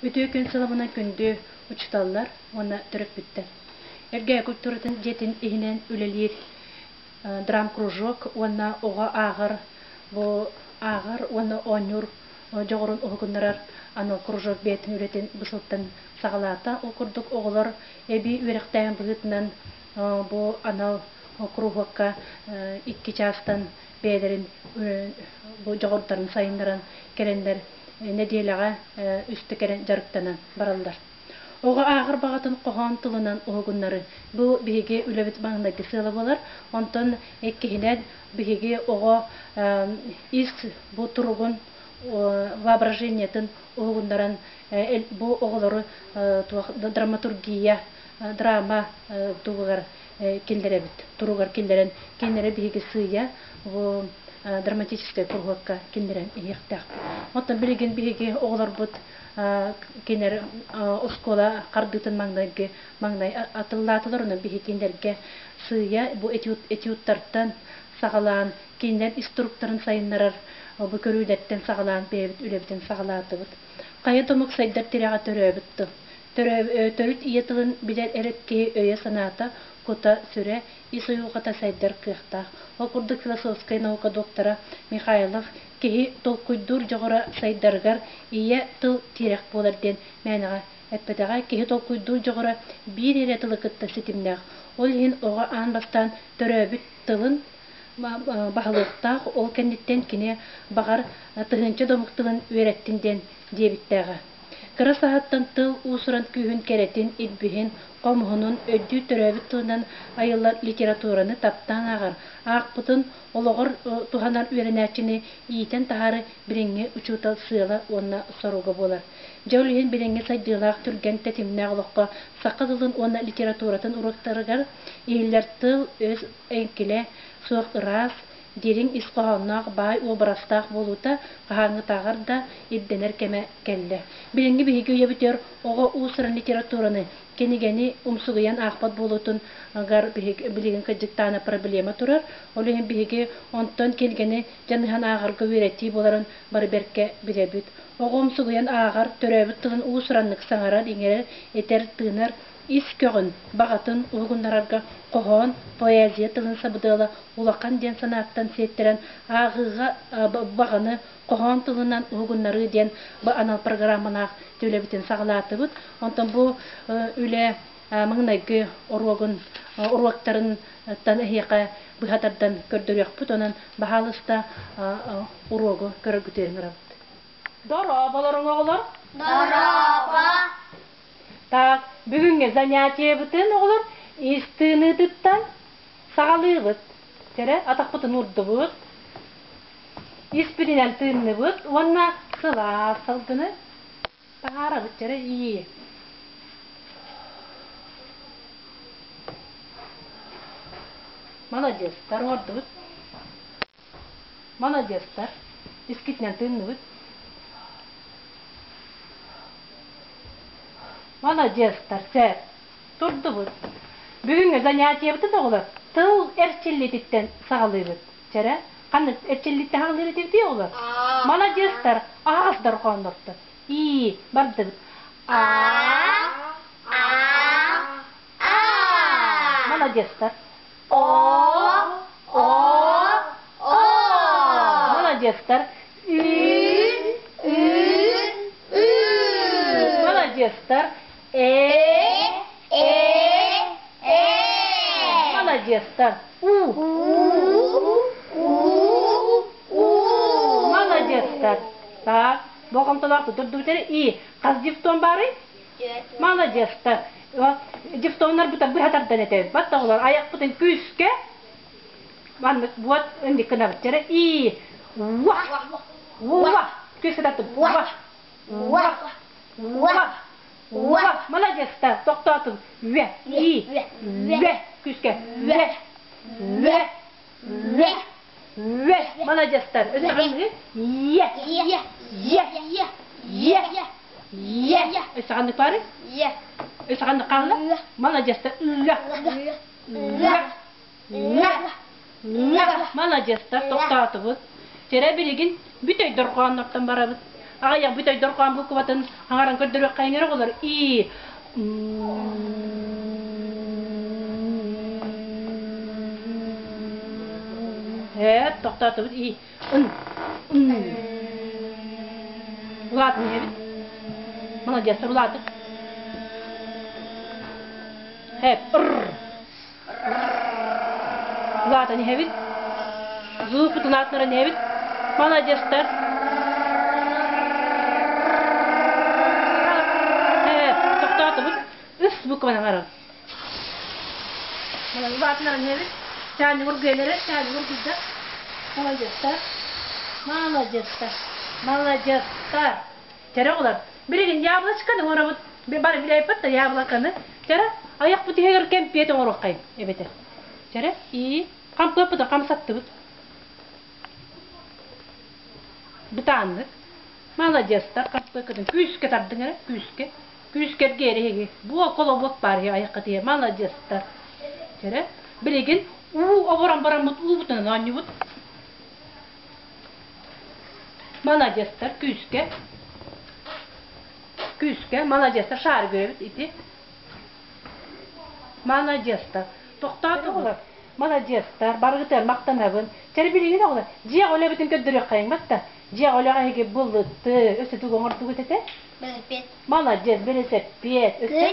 Үтүө күн сылабынан күндү учууталлар уонна төрөппүттэр. Эргэ культуратын дьиэтин иһинэн үлэлиир драмкружок уонна оҕо ааҕар бу ааҕар уонна оонньуур дьоҕурун уһугуннарар анал кружок бэйэтин үлэтин бу сылтан саҕалаата. Ол курдук оҕолор эбии үөрэхтээһин быһыытынан бу анал куруһуокка икки чаастан бэйэлэрин бу дьоҕурдарын сайыннаран кэлэннэр нэдиэлэҕэ үстэ кэлэн дьарыктанан бараллар. Оҕо ааҕар баҕатын хоһоон тылынан уһугуннары бу биһиги үлэбит маҥнайгы сыала буолар. Онтон иккиһинэн биһиги оҕо ис бу туругун воображениетын уһугуннаран бу оҕолору туох драматургия драма тугугар киллэрэбит туругар киллэрэн кинилэри биһиги сыыйа бу драматическай куруһуокка киллэрэн иһиэхтээхпит. Оттон билигин биһиги оҕолорбут кинилэр оскуола хардыытын маҥнайгы маҥнай атыллаатылар, онон биһиги кинилэргэ сыыйа бу этюдтартан саҕалаан кинилэр ис туруктарын сайыннарар бу көрүүлэртэн саҕалаан бэйэбит үлэбитин саҕалаатыбыт. Хайа да омук сайдар тирэҕэ төрөөбүт тыл. Төрүт ийэ тылын билэр эрэ киһи өйө-санаата, кута-сүрэ, ис уйулҕата сайдар кыахтаах. Ол курдук философскай наука доктора Михайлов киһи толкуйдуур дьоҕура сайдарыгар ийэ тыл тирэх буолар диэн мээнэҕэ эппэтэҕэ. Киһи толкуйдуур дьоҕура биир эрэ тылы кытта ситимнээх. Ол иһин оҕо аан бастаан төрөөбүт тылын баһылыахтаах, ол кэнниттэн кини баҕар тыһыынча да омук тылын үөрэттин диэн диэбиттээҕэ. Кыра сааһыттан тыл уус-уран күүһүн кэрэтин, илбиһин, хомуһунун өйдүүр төрөөбүт тылынан айыллар литератураны таптаан ааҕар, аахпытын олоҕор туһанар үөрэнээччини иитэн таһаары билиҥҥи учуутал сыала уонна соруга буолар. Дьэ ол иһин билиҥҥи сайдыылаах түргэн тэтимнээх олоххо саха тылын уонна литературатын уруоктарыгар иһиллэр тыл-өс эҥкилэ суох ыраас, дириҥ ис хоһоонноох баай уобарастаах буолуута хаһааҥҥытааҕар да ирдэнэр кэмэ кэллэ. Билиҥҥи биһиги үйэбитигэр оҕо уус-уран литератураны, кинигэни умсугуйан аахпат буолуутун гар билигин кырдьыктаана проблема турар. Ол иһин биһиги онтон кинигэни дьаныһан ааҕарга үөрэтии буоларын бары бэркэ билэбит. Оҕо умсугуйан ааҕар, төрөөбүт тылын уус-ураннык саҥарар, иҥэрэр, этэр, тыынар, ис көҕүн, баҕатын уһугуннарарга хоһоон, поэзия тылын сабыдыала улахан диэн санааттан сиэттэрэн ааҕыыга баҕаны хоһоон тылынан уһугуннарыы диэн бу анал программалаах үлэбитин саҕалаатыбыт. Онтон бу үлэ маҥнайгы уруогун уруоктарыттан эһиэхэ быһа тардан көрдөрүөхпүт. Онон баһаалыста уруогу көрөргүтүгэр ыҥырабыт. Дорооболоруҥ оҕолор! Дорообо! Так, бүгүҥҥү занятиебытын оҕолор ис тыыныытыттан саҕалыыбыт. Чэрэ, атахпытын уурдубут, испитинэн тыынныбыт уонна сылаас салгыны таһаарабыт. Чэрэ, ии. Молодецтар, оҥордубут. Молодецтар, искитинэн тыынныбыт. Молодецтар, сөп. Турдубут. Бүгүҥҥү занятиебытын оҕолор тыл эрчиллиититтэн саҕалыыбыт. Чэрэ, ханнык эрчиллииттэн саҕалыыр этибитий оҕолор? Молодецтар, аһаҕас дорҕооннортон. Ии, бардыбыт. А, А, А. Молодецтар. О, О, О. Молодецтар. Ү, Ү, Ү. Молодецтар. Э, Э, Э. Молодецтар. У. У, У, У. Молодецтар. Так, болҕомтолоох турдубут И. Хас дифтон баарый? Молодецтар. Дифтоннар быта быһа тардан этэбит. Батта олор айахпытын күүскэ маннык вот инник гынабыт. Чэрэ и уа уа күүскэ тартым. Уа уа уа уа Молодецтар. Тохтоотум. Үө и үө күүскэ үө үө үө үө Молодецтар. Өссө Е Е. Е Е Е. Өссө ханнык баарый? Е. Өссө ханнык хаалла? Молодецтар. Ы. Ы. Ы. Ы. Молодецтар. Тохтоотубут. Чэрэ билигин бүтэй дорҕооннортон барабыт. Аҕыйах бүтэй дорҕоон букватын хаҥаран көрдөрүөххэйиҥ эрэ оҕолор. И Э, тохтоотубут и ын ын Улаатын иһэбит. Молодец, улаатык. Хэп, р. Улаатан иһэбит. Звукпутун улаатыннаран иһэбит. Молодецтар. Хэп, тохтоотубут. Үс букваны оҥорон. Улаатыннаран иһэбит. Чаанньык ургуйан чаанньык ургуйда. Молодецтар. Молодецтар. Молодецтар. Чэрэ оҕолор, билигин яблочканы оҥоробут. Бары билээппит да яблоканы. Чэрэ, айахпыт иһигэр кэмпиэт оҥоруоххайын эбэтэр. Чэрэ, и хампыаппытын хамсаттыбыт. Бытааннык. Маладьыастар, хампыаккытын күүскэ тардыҥ эрэ, күүскэ. Күүскэ эргиэр эһиги. Буо колобуок баар иһи айаххыт иһэ. Маладьыастар. Чэрэ, билигин уу оборон бараммыт уубутунан оонньуубут. Маладьыастар күүскэ күүскэ маладьыастар шаар көрөбүт ити маладьыастар тохтоотоҕулар маладьыастар барыгытыгар махтанабын чэ билигин оҕолор дьиэҕэ үлэбитин көрдөрүөххэйиҥ батта дьиэҕэ үлэҕэ эһиги былытты өссө тугу оҥордугут этэ Бэлэпиэт. маладьыас бэлисэппиэт өссө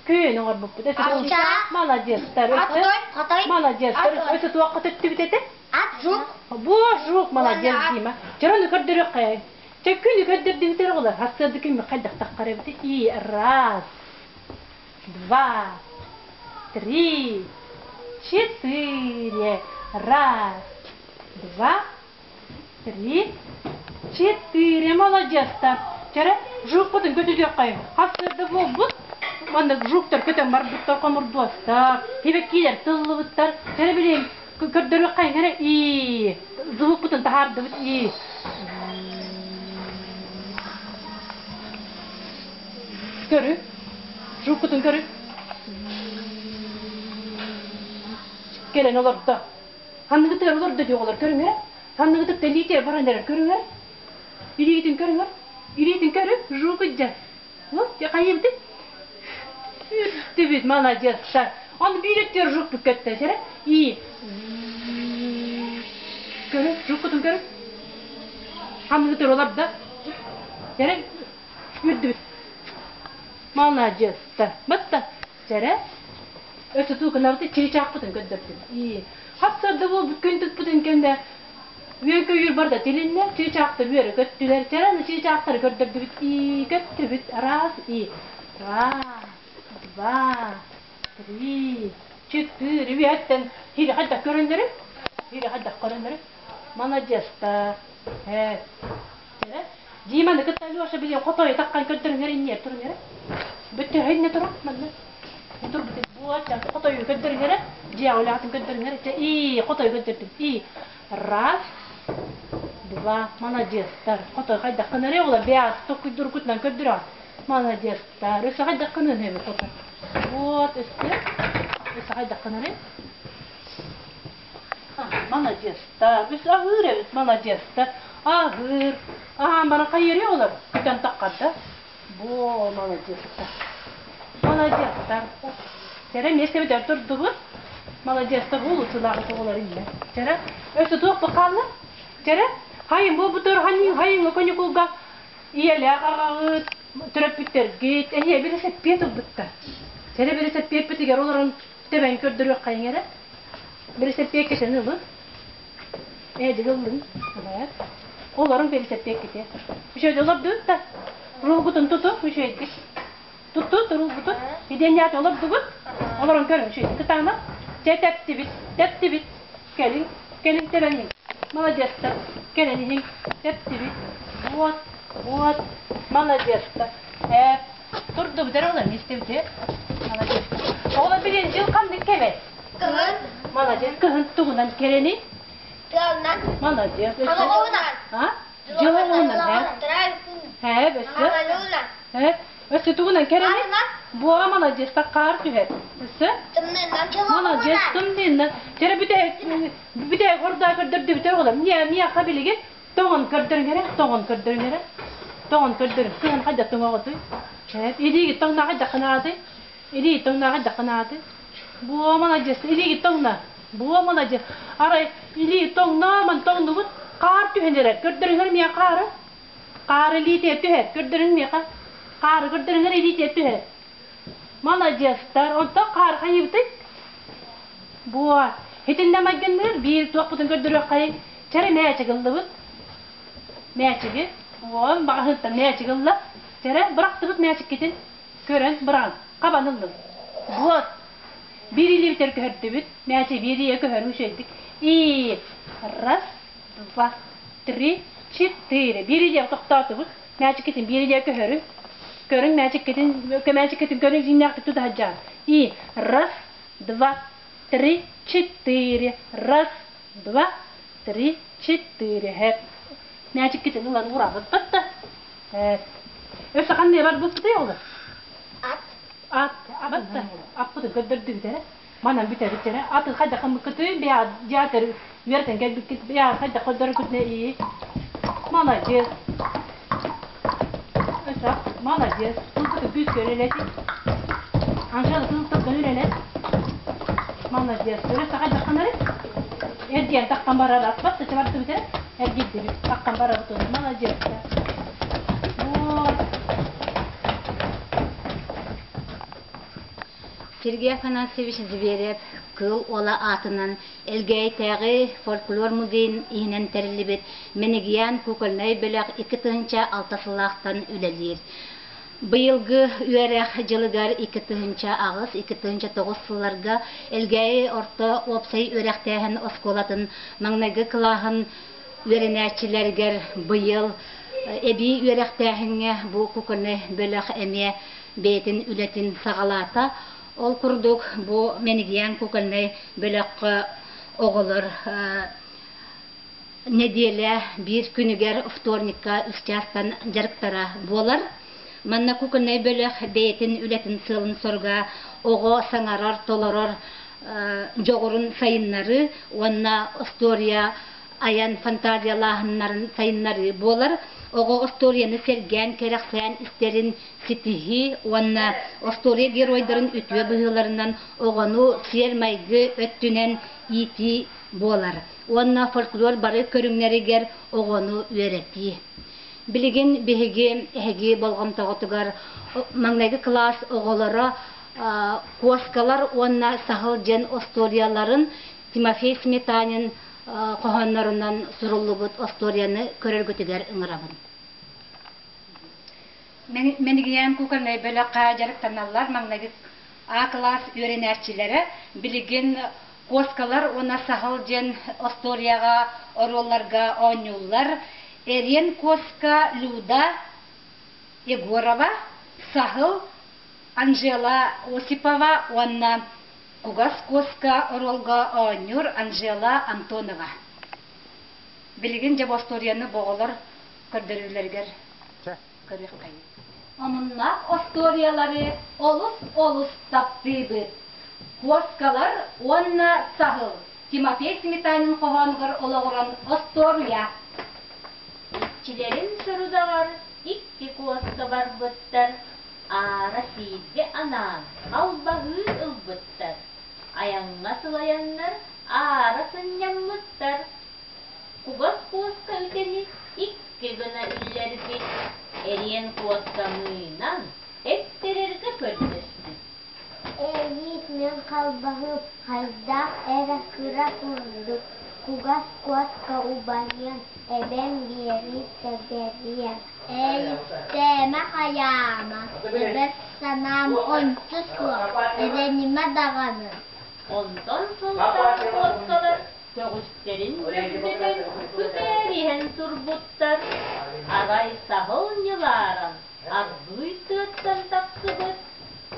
Күн. күн оҥорбуппут өссө маладьыастар өссө Хотой. Хотой. маладьыастар өссө туохха төттүбүт этэ Ат жук. Божук, молодец, Дима. Чорону көрдөрүөххэ. Чэ күнү көрдөрдүбүтэр оҕолор. Хассыады күн хайдахтаххар эбит. И раз, два, три, четыре. Раз, два, три, четыре. Молодецтар. Чэрэ, жукпутун көтүтүөххэ. Хассыарда буолбут. Маннык жуктар көтөн барбыттар, хомурдуостар, тибэккиилэр тыллыбыттар. Чэрэ билин Көрдөрүөххэ эрэ и звукпутун таһаардыбыт и көрү звуккутун көрү кэлэн олордо ханныгытыгар олордо дии оҕолор көрүҥ эрэ ханныгытык тэлиитэ баран эрэр көрүҥ эрэ илиитин көрүҥ илиитин көрү жук иддэ хайыыбытый Үрдүбүт, маладьыастар. Аны биир өттүгэр жукпут көттө, эрэ. И көрү, жуккутун көрү. Ханныгытыр олордо. Эрэ үрдүбүт. Маладьыастар. Батта. Эрэ. Өссө туукунабыты чыычаахпытын көрдөрдүм. И хапсарды буолбут күн тыкпытын кэннэ Үөн-көйүүр барда тилиннэ, чыычаахтар үөрэ көттүлэр, чараны чыычаахтары көрдөрдүбүт, ии, көттүбүт, раз, и, раз, два, три, четыре, үөһэттэн хири хайдах көрөннөрү, хири хайдах көрөннөрү, маладьыастар, ээ, эрэ, Диманы кытта Алеша билиэн хотойу таххан көрдөрүҥэр инниэр турун эрэ, бүттэ иннэ турун манна, турбут буоча хотойу көрдөрүҥ эрэ, дьиэҕэ үлэҕитин көрдөрүҥ эрэ, чэ, ии, хотойу көрдөрдүм, ии, Раз, два, маладьыастар. Хотой хайдах гынарый оҕолор бэйэҕит токуйдургутунан көрдөрөҕүт. Маладьыастар. Өссө хайдах гыныан эбит хотой. Вот, өссө. Өссө хайдах гынарый? Маладьыастар. Өссө аһыыр эбит, маладьыастар. Аһыыр. Аһаан баран хайыырый оҕолор? Көтөн таххарда. Бо, маладьыастар. Маладьыастар. Чэрэ миэстэбитигэр турдубут. Маладьыастар уулуссалаах оҕолор иннэ. Чэрэ, өссө туох хаалла? Чэрэ, хайын буолбутугар ханньыҥ хайыҥҥа коньякулга ийэлээх аҕаҕыт, төрөппүттэргит, эһиэ бэлисэппиэт ылбыттар. Чэрэ бэлисэппиэппитигэр олорон тэбэн көрдөрүөххэйиҥ эрэ. Бэлисэппиэккитин ылын. Ээ, ыллын. Олорун бэлисэппиэккитин. Үчүгэй олордубут да. Рулгутун туту, үчүгэйдик. Туттут, рулгутун. Идиэнньээтэ олордубут. Олорон көрүҥ, үчүгэй. Кытаанах. Чэ, тэптибит, тэптибит. Кэлиҥ, кэлиҥ тэбэниҥ. Маладьыастар, кэлэн иһиҥ. Тэптибит. Вот, вот. Маладьыастар. Ээ, турдубут эрэ олор, истибит. Маладьыастар. Оҕолор билин дьыл ханнык кэмэ? Кыһын. Маладьыас, кыһын тугунан кэрэний? Тыалынан. Маладьыас. Дьылҕанан. А? Дьылҕанан, ээ? Ээ, өссө? Ээ, өссө тугунан кэрэний? Буо маладьыас, хаар түһэр. Өссө? Маладьыас, тымныынан. Чэрэ бүтэһик бүтэһик ордоо көрдөрдүбүтэ оҕолор. Миэхэ билигин тоҥон көрдөрүҥ эрэ, тоҥон көрдөрүҥ эрэ. Тоҕон көрдөрүҥ. Кыһын хайдах тоҥоҕутуй? Илиигит тоҥно хайдах гынаатый? Илиигит тоҥно хайдах гынаатый? Буо маладьыас. Илиигит тоҥно. Буо маладьыас. Арай илии тоҥно, ман тоҥнубут. Хаар түһэн эрэр. Көрдөрүҥэр миэхэ хаары. Хаары илиитигэр түһэр. Көрдөрүҥ миэхэ. Хаары көрдөрүҥэр илиитигэр түһэр. Маладьыастар. Онтон хаары хайыыбытый? Буо. Итиннэ майгынныыр биир туохпутун көрдөрүөххэйиҥ. Чэрэ мээчик ыллыбыт. Мээчиги. Уон баҕаһыттан мээчик ылла. Чэрэ бырахтыбыт мээчиккитин. Көрөн быраҕын. Хабан ыллым. Вот. Биир илиибитигэр көһөрдүбүт. Мээчик биир илиигэ көһөрүҥ үчүгэйдик. И раз, два, три, четыре. Биир илиигэ тохтоотубут. Мээчиккитин биир илиигэ көһөрүҥ. Көрүҥ мээчиккитин, мээчиккитин көрүҥ дьиҥнээхтик тута сылдьаҕын. И раз, два, три, четыре. Раз, два, три, четыре. Хэп. Мээчиккитин ылан уурабыт да. Хэп. Өссө ханна барбыппытый оҕолор? Ат. Ат. Абат да. Аппытын көрдөрдүбүт эрэ. Манан бүтэбит эрэ. Аты хайдах гыммыккытый? Бэйэ дьаатыр үөрэтэн кэлбиккит бэйэ хайдах көрдөрөргүтүнэ ии. Молодец. Өссө молодец. Тылгытын күүскэ үлэлэтин. Анжела тыл тылгын үлэлэт. Молодец. Өссө хайдах гынары? Эргийэн таххан барар атпат да бардыбыт эрэ. Эргийдибит. Таххан барабыт уонна молодец. Вот. Сергей Афанасьевич Зверев Кыыл Уола аатынан Элгээйитээҕи фольклор музейын иһинэн тэриллибит Мэнигийээн кукольнай бөлөх 2006 сыллаахтан үлэлиир. Быйылгы үөрэх дьылыгар 2008 2009 сылларга Элгээйи орто уопсай үөрэхтээһин оскуолатын маҥнайгы кылааһын үөрэнээччилэригэр быйыл эбии үөрэхтээһиҥҥэ бу кукольнай бөлөх эмиэ бэйэтин үлэтин саҕалаата. Ол курдук бу Мэнигийээн кукольнай бөлөххө оҕолор нэдиэлэ биир күнүгэр вторникка үс чаастан дьарыктара буолар. Манна кукольнай бөлөх бэйэтин үлэтин сыалын-соруга оҕо саҥарар, толорор дьоҕурун сайыннарыы уонна остуоруйа айан фантазиялааһыннарын сайыннарыы буолар. Оҕо остуоруйаны сэргээн, кэрэхсээн истэрин ситиһии уонна остуоруйа геройдарын үтүө быһыыларынан оҕону сиэр-майгы өттүнэн иитии буолар уонна фольклор бары көрүҥнэригэр оҕону үөрэтии. Билигин биһиги эһиги болҕомтоҕутугар маҥнайгы кылаас оҕолоро куоскалар уонна саһыл диэн остуоруйаларын Тимофей Сметанин хоһооннорунан суруллубут остуоруйаны көрөргүтүгэр ыҥырабын. Мэнигийээн кукольнай бөлөххө дьарыктаналлар маҥнайгы А кылаас үөрэнээччилэрэ билигин куоскалар уонна саһыл диэн остуоруйаҕа оруолларга оонньууллар. Эриэн куоска Люда Егорова, Саһыл Анжела Осипова уонна Кугас куоска оруолга оонньуур Анжела Антонова. Билигин дьэ бу остуоруйаны оҕолор көрдөрүүлэригэр көрүөххэйиҥ. Омуннаах остуоруйалары олус-олус таптыыбыт. Куоскалар уонна саһыл Тимофей Сметанин хоһоонугар олоҕуран остуоруйа. Иччилэрин сорудаҕар икки куоска барбыттар, аара сииргэ анаан халбаһыы ылбыттар, айаҥҥа сылайаннар аара сынньаммыттар. Кугас куоска үтэни икки гына үллэрбит, эриэн куоска мыынан эттэрэргэ көрдөспүт. Эйиит мин халбаһым хайдах эрэ кыра курдук, кугас куоска убайыам, эбэм биэрии тэбэриэм. Эйиктээмэ хайаама, эбэр санаам ончу суох, эрэнимэ даҕаны. Онтон сылтаан куоскалар көҕүстэрин дьөгдьөтөн күкээриһэн турбуттар, арай саһыл ньылааран аргыый тыаттан тахсыбыт,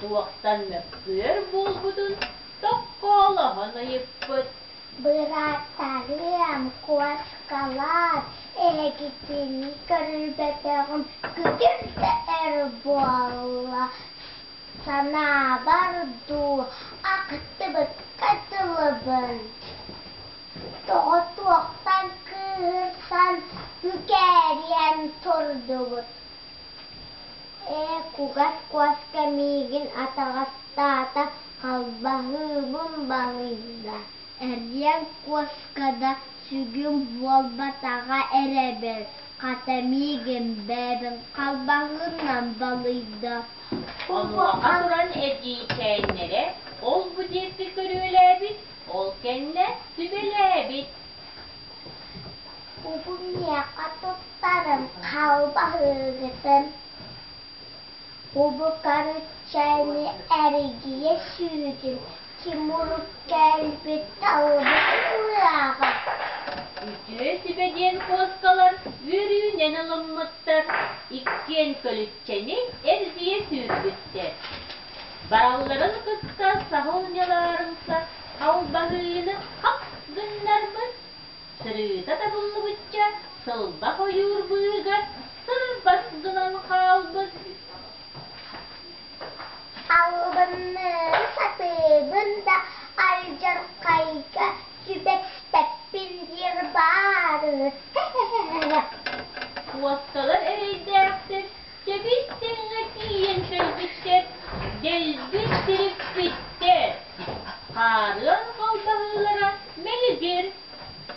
туохтан мөккүөр буолбутун токкоолоһон ыйыппыт. Бырааттарыам, куоскалар, эһигитини көрбөтөҕүм күтүр да эр буолла Санаабар дуу, ахтыбыкка дылыбын. Тоҕо туохтан кыыһырсан күкээрийэн турдубут. кугас куоска миигин атаҕастаата, халбаһыыбын балыйда. Эриэн куоска да сүгүн буолбатаҕа эрэбил, хата миигин бэйэбин халбаһыынан балыйда. Онуоха туран эдьиийчээннэрэ ол-бу диэки көрүөлээбит, ол кэннэ сүбэлээбит. Убу миэхэ туттарым халбаһыыгытын, убу көрүччэни эргийэ сүүрдүм, Тимур кэлбит талбыт Үтүө сүбэ диэн куоскалар үөрүүнэн ылыммыттар, иккиэн көлүччэни эргийэ сүүрбүттэр. Баралларын кытта саһыл ньалаарымса халбаһыыны хап гыннарбыт, сырыыта табыллыбычча сылбах ойуур быыһыгар сырбас гынан хаалбыт. Албынныы сатыыбын да алдьархайга түбэспэппин диир баары Куоскалар эрэйдээхтэр тэбис-тэҥҥэ тиийэн кэлбиттэр, дэлби тириппиттэр. Хаарыан халбаһыылара мэлигир,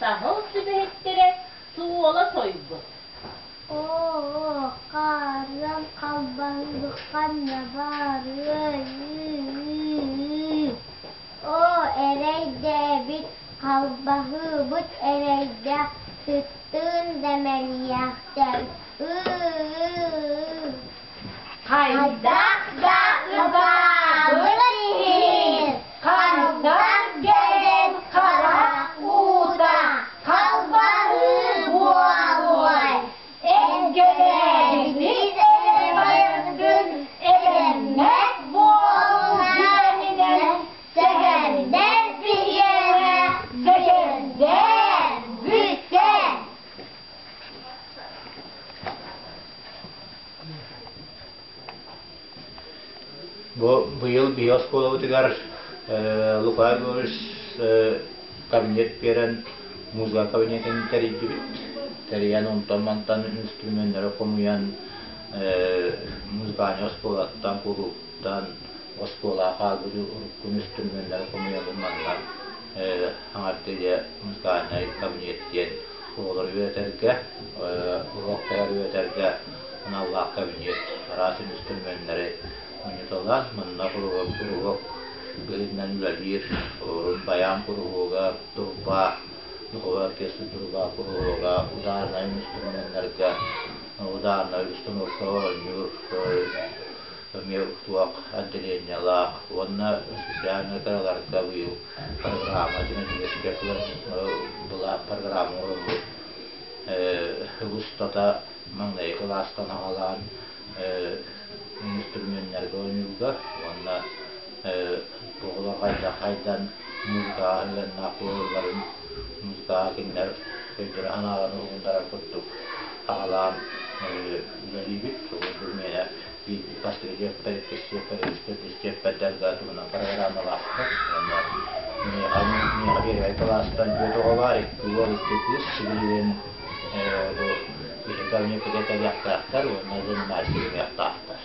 саһыл сүбэһиттэрэ суола сойбут. Оо, хаарыан халбаһыы ханна барыай Оо, эрэйдээбит халбаһыыбыт эрэйдээх сыттыын да мэлийээхтэр ыы-ыы-ыы Хайдах да ытаабыт иһин, хантан кэлэн харах уута халбаһыы буолуой? Эйгэлээбит эрэ эрэммэт буоллаҕына сэһэннэр биһиэхэ сэһэрдээн бүтэн Бу быйыл биһи оскуолабытыгар Лука Егорович кабинет биэрэн музыка кабинетын тэрийдибит. Тэрийэн онтон-мантан инструменнары хомуйан музыкальнай оскуолаттан, кулууптан оскуола хаалбыт урукку инструменнары хомуйабын манна аҥардыы музыкальнай кабинет диэн оҕолору үөрэтэргэ, уруоктары үөрэтэргэ аналлаах кабинет, араас инструменнары мунньуталаан, манна куруһуок быһыытынан үлэлиир, баян куруһуога, турба, духовой оркестр турба куруһуога, ударнай инструменнарга, ударнай установка оонньуур эмиэ туох отделениелаах уонна специальнай кыраларга быйыл программа тематическая программа оҥороммут устата маҥнайгы кылаастан аҕалаан инструменнарга оонньуурга уонна оҕолор хайдах хайдан музыкаҕа сыһыаннаах буолалларын музыкаҕа кинилэр өйдөрө-санааларын уһугуннарар курдук аҕалаан үлэлиибит. Бу миэнэ бастакы чиэппэр, иккис чиэппэр, үһүс төрдүс чиэппэрдэргэ туһунан программалаахпыт. Уонна миэхэ первай кылаастан түөрт оҕо баар, икки уол, икки кыыс. Сибилигин бу биһиги кабинеппытыгар кэлиэхтээхтэр уонна занимательный гыныахтаахтар.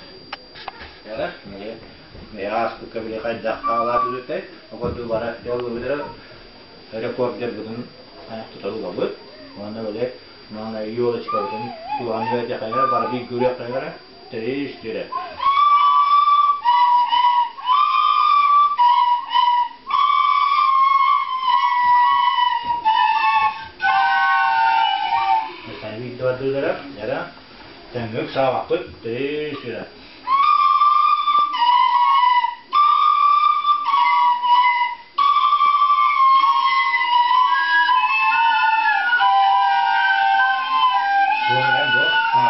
Ааспыкка били хайдах хаалаат үлэтэй, оҕо бара дьоллубутара рекордербытын тутар улабыт. Уонна били маана елочкабытын туһан үөтэхэ бары бииргэ үрүөххэ тэрийистирэ. Тэҥҥик саабаппыт тэрийистирэ.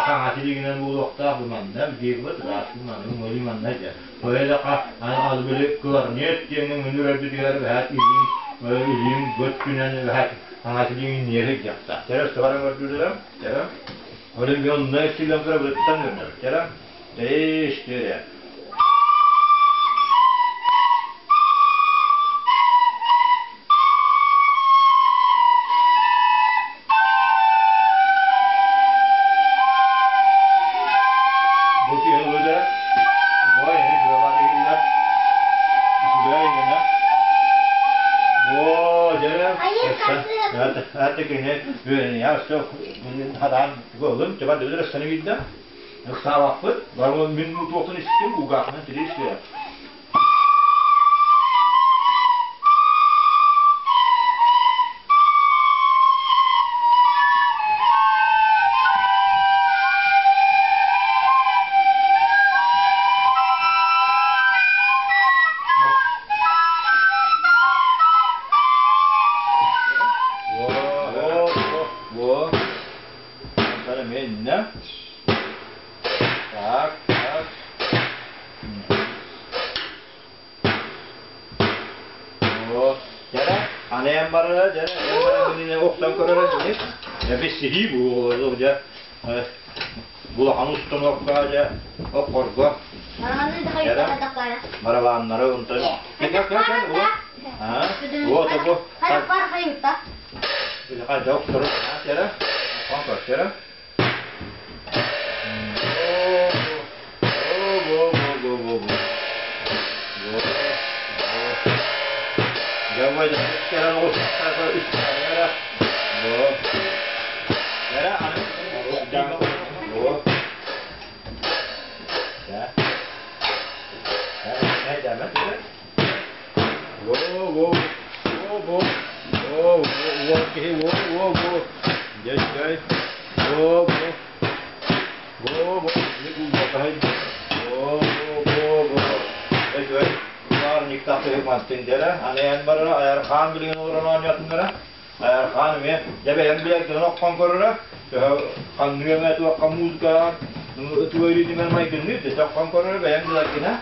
Хаҥас буолуохтаах бу манна диэбит ыраастыы манна мөрүү манна дьэ Поэдаха аны били кларнет диэҥҥэ үнүрэрбитигэр бэһэт илииҥ илииҥ бөттүнэн бэһэт хаҥас илииҥ ниэри дьахтар тэрэ сыбара көрдүүлэрэ тэрэ Олимпион онно силэн кырабыттан көрнөр тэрэ Эш, Бу киһи ылыыта Аты кини үөрэниэҕэ өссө хадаан ылым, чаба дөлөр өссөнү билдэ. Ыксаабаппыт, барыл мин туохтун истим, кулгаахынан тири истиэ. Во, во, Так, так. Во, дьэрэ, анайан барара, дьэрэ, эн охсон көрөрө дьэ. Эбиссиһии буолуо, дьэ. Улахан установка, дьэ, оккорго. Барабаннары онтон. Вот, вот. Хайда охтору, дьэрэ. Хон көрсөрө. Айархаан эмиэ дьэ бэйэм билэргинэн оххон көрөрө төһө ханнык эмэ туохха музыкаҕа туойрүүтүмэн майгынныыр дэтэ оххон көрөрө бэйэм билэргинэ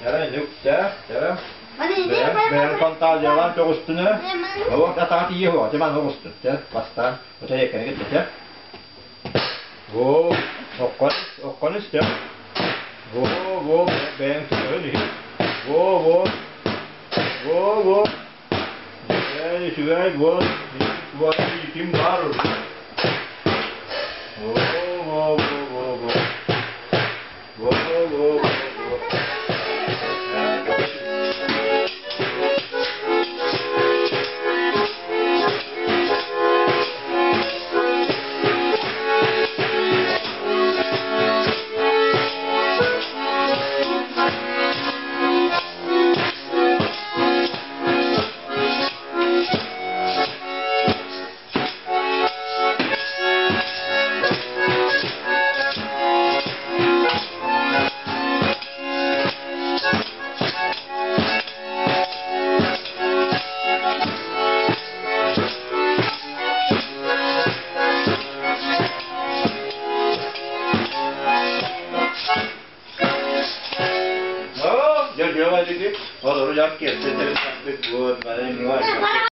Эрэ нүктэ эрэ бэйэм бэйэм фантазиялаан көҕүстүнэ вот атаҕа тиийэ хуо дьэ манна оҕустун чэ бастаан утайыкканы кытта Во оккон оккон истэ во во бэйэм төһөн иһит во во во во Үчүгэй, үчүгэй, вот, вот, ким баар Во, во, во, во, во. Во, во, во, во. О, дьэ, дьэ, дьэ,